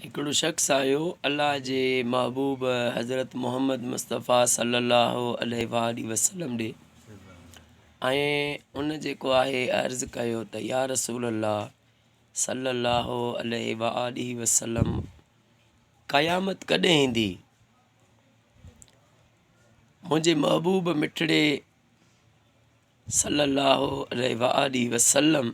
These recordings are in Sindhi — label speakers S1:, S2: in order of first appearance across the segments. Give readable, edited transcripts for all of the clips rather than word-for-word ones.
S1: هڪڙو شخص آيو الله جي محبوب حضرت محمد مصطفيٰ صلي الله عليه واٰله وسلم ڏي ۽ ان جيڪو آهي عرض ڪيو ته يا رسول الله صلي الله عليه واٰله وسلم قيامت ڪڏهن ايندي منهنجي محبوب مٺڙي صلّي اللّٰه عليه واٰله وسلّم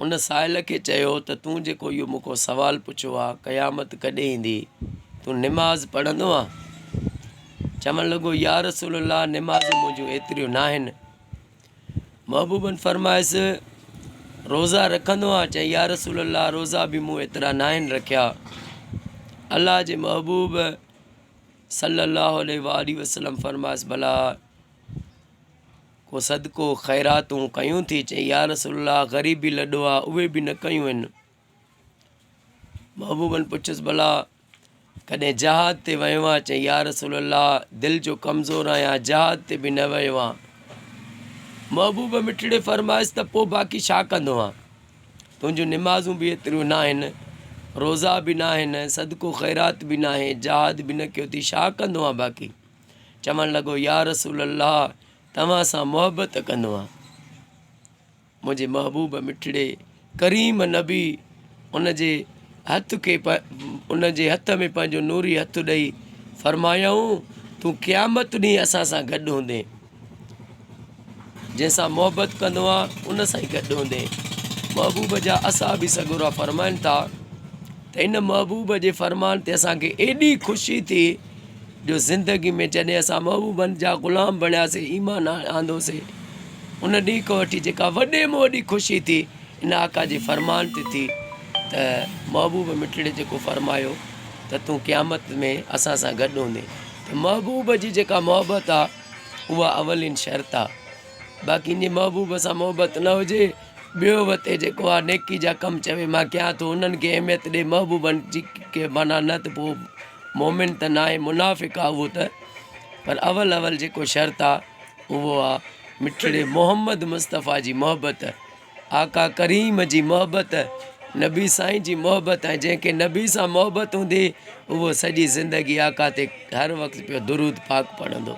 S1: ان سائل کي چيو ته تون جيڪو اهو مون کان سوال پڇيو آ قيامت ڪڏهن ايندي تون نماز پڙهندو آن چوڻ لڳو يا رسول الله نمازون منهنجون ايتريون ناهن محبوبن فرمايس روزا رکندو آن چئي يا رسول الله روزا به مون ايترا ناهن رکيا الله جي محبوب صلّي اللّٰه عليه واٰله وسلّم فرمايس ڀلا ڪو صدقو خيراتون ڪيون ٿي چئي يا رسول الله غريبي لڏو آ اهي به نه ڪيون آهن محبوبن پڇيس ڀلا ڪڏهن جهاد تي ويو آ چئي يا رسول الله دل جو ڪمزور آهيان جهاد تي به نه ويو آ محبوب مٺڙي فرمايس ته پوء باقي ڇا ڪندو آ تنهنجون نمازون به ايتريون ناهن، روزا به ناهن، صدقو خيرات به ناهي، جهاد به نه ڪيو ٿي، ڇا ڪندو آن باقي؟ چوڻ لڳو، يا رسول الله! توهان سان محبت ڪندو آن. منهنجي محبوب مٺڙي ڪريم نبي ان جي هٿ کي ان جي هٿ ۾ پنهنجو نوري هٿ ڏئي فرمايائون، تون قيامت ڏينهن اسان سان گڏ هوندين. جنهن سان محبت ڪندو آن ان سان ئي گڏ هوندين. محبوب جا اصحابي سڳورا فرمائن ٿا ته ان محبوب جي فرمان تي اسان کي ايڏي خوشي ٿي جو زندگي ۾ جڏهن اسان محبوبن جا غلام بڻياسي ايمان آندوسي ان ڏينهن کان وٺي جيڪا وڏي ۾ وڏي خوشي ٿي ان آقا جي فرمان تي ٿي ته محبوب مٺڙي جيڪو فرمايو ته تون قيامت ۾ اسان سان گڏ هوندين ته محبوب جي جيڪا محبت آ اها اولين شرط آ باقي جي محبوب سان محبت نه هجي ٻيو وتي جيڪو آ نيڪي جا ڪم چوي مان ڪيان ٿو انهن کي اهميت ڏي محبوبن جي کي معنيٰ نه ته پوء مومن ته ناهي منافق آ اهو ته پر اول اول جيڪو شرط آ اهو آ مٺڙي محمد مصطفيٰ جي محبت آقا ڪريم جي محبت، نبي سائين جي محبت ۽ جنهن کي نبي سان محبت هوندي اهو سڄي زندگي آقا تي هر وقت پيو درود پاڪ پڙهندو.